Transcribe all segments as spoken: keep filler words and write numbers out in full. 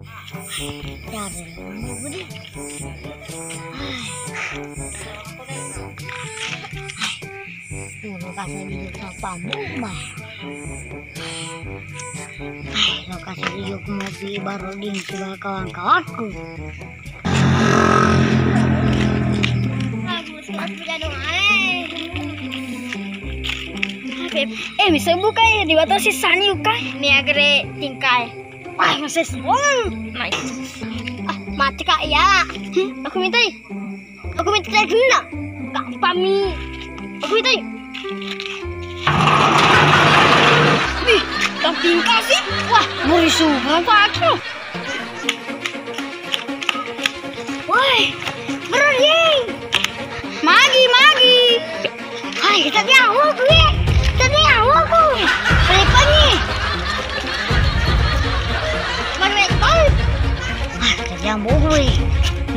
Dulu kasih video sampammu, Mai. Lokasi video ku mau baru di kawan-kawanku. Eh, bisa buka ya di batu si Sani buka. Ini agak tingkai. Wah, masih sekolah. Nice. Ah, mati kak ya. Hmm, aku minta. Aku minta kena. Kak Pami. Aku minta. Ih, tapi kasih. Wah, ngeri sumpah aku. Woi, berani. Magi, magi. Hai, kita dia aku, gue. Kita dia aku. Pelepani. Berani. Ah, kita dia aku, gue.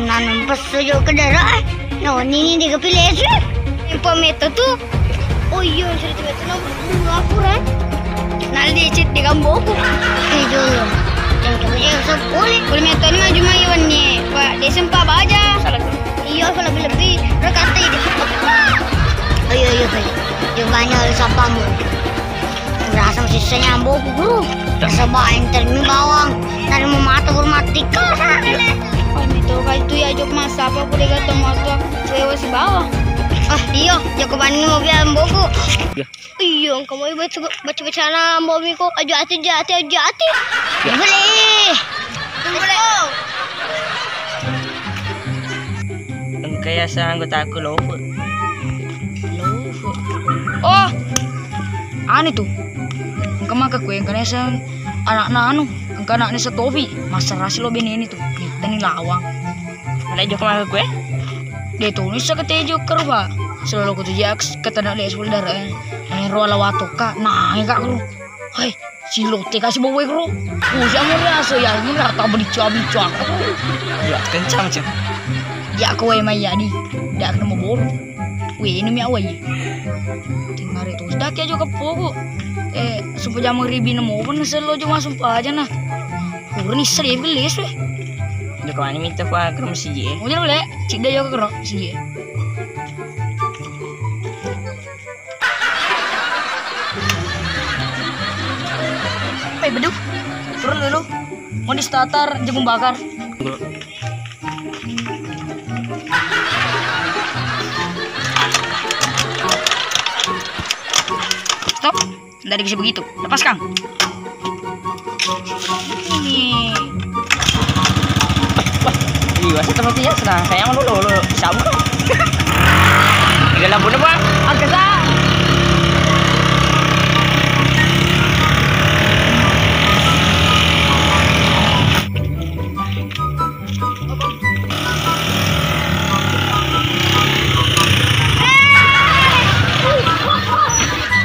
Nanam pesu jo ke daerah. Nah, ini di kepilih sih. Yang pemeto tuh. Oh iya, cerita itu aku, Ren. Naldi cit di kamboku. Eh, dulu. Yang kerja sepuluh. Boleh metode maju mai wanni. Pak, dia sempat baja. Salah tuh. Iya, kalau lebih-lebih. Rekati di. Ayo, ayo, ayo. Coba nyari sapamu. Rasa sisanya amboku, bro. Sebab enter mi bawang. Tadi mau mata, bro, mati. Kalau itu, kalau itu ya, jok mas, apa aku udah ketemu atau wewe si bawang. Ah, iya, jago bani mau biar amboku. Iya. Iya, engka moi baca, baca-bacana ambo miko, ajo ati, ajo ati, ajo ati. Boleh. Boleh. Engka yaseng anggotaku Lofe. Lofe. Oh. Anu tu. Engka maka kue, engka yaseng anakna anu, engka anakna Satofi, masarasi lo beneni tu. Tani lawang. Mana jok maka kue? De' toni sa ketejo kerba. Selalu kutu jaks ketana le sepuluh darah. Ero ala watoka, nae ka kru. Hai, silote kasi bawa kru. Usia mo riaso ya, ini rata bericu-bericu aku. Ya, kencang, Cem. Ya, kowe mai ya di. Dak kena mau boru. Weh, ini mi awai. Tingare tu. Dak ya juga pogo. Eh, sumpah jam ribi nemu pun selo cuma sumpah aja nah. Kurni seri gelis weh. Joko ani minta ku akram siji e. Udah boleh. Cik dah joko kero siji e. Pe bedu. Turun dulu. Mau di starter jagung bakar. Stop. Nggak dikasih begitu. Lepaskan. Ini. Wah, iya, saya teman dia senang. Saya mau dulu, dulu. Sabu. Di dalam pun apa? Agak sah.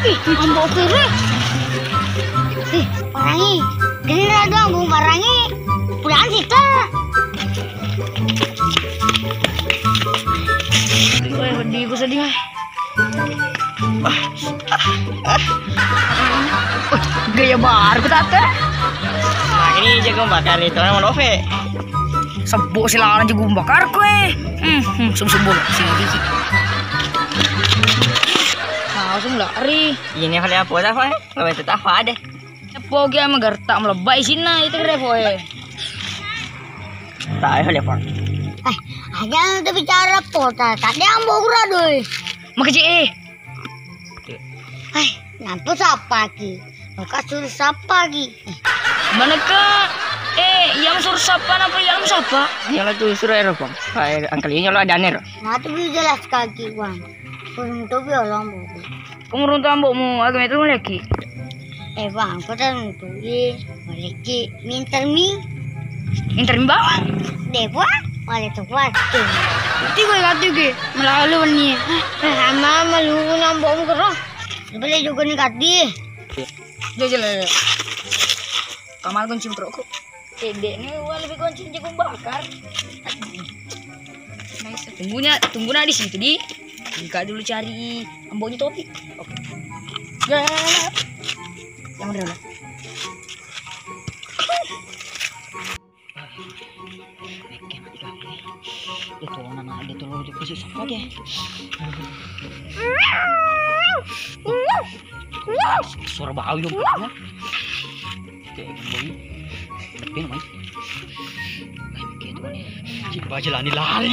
Ih, ambo kere. Ih, parangi. Gerindra dong, bung parangi. Pulang kita. Woi, pedih, gue sedih, woi. Gaya baru ku tata. Nah, ini jagung bakar nih, tuan mau love. Sebbu silana jagung bakar kue. Hmm, hmm, sum-sum bulu. Sini, sini. Langsung lari. Ini kali apa dah, Pak? Lebih tetap ada. Pogi ama gertak melebai sini, itu kere poe. Tak ada, Pak. Eh, aja tu bicara pota. Tadi ambo kura doi. Makasih, eh. Hai, nampa sapa ki? Maka suruh sapa ki? Mana ka? Eh, yang suruh sapa, napa yang sapa? Yang lagi suruh ero, Bang. Hai, angkel ini lo ada ner. Nah, tu bisa jelas kaki, Bang. Suruh tu biar lombo. Kamu runtuh ambokmu, agak metu lagi. Eh, Bang, kau tak runtuh, eh. Waleki, minter mi. Minter mi bawang. Deh, Bang, wale tu kuat. Nanti gue katu ke, melalu ni. Eh, ama, malu nambokmu kero. Boleh juga nih kati. Jajal ya. Kamar kunci trokku. Cedek ni, wah, lebih kunci jagung bakar. Nice. Tunggunya, tunggu nak di situ di. Engka dulu cari amboknya Topi. Oke. Ya. Yang mana dulu? Oke, mati kaki. Itu anak-anak dia tuh, lo dikasih siapa dia? Suara bau dong. Oke, kembali. Oke, mai. Oke, tuh, nih. Cik, baca lah, nih, lari.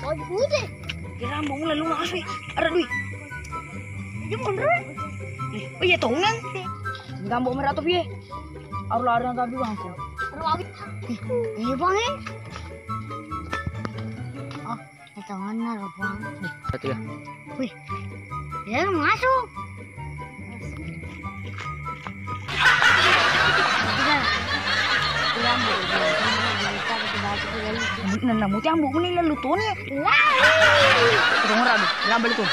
Oh, putih. Kira mau mulai lu masuk. Ada duit. Iya, bener. Oh iya, tongan. Gambok merah tuh, piye? Aku lari nang tadi, Bang. Iya, Bang, eh. Oh, tongan naro, Bang. Satu ya. Wih. Ya, masuk. Nana muti ambo muni lalu toni. Lari. Tongan radu, rambal itu.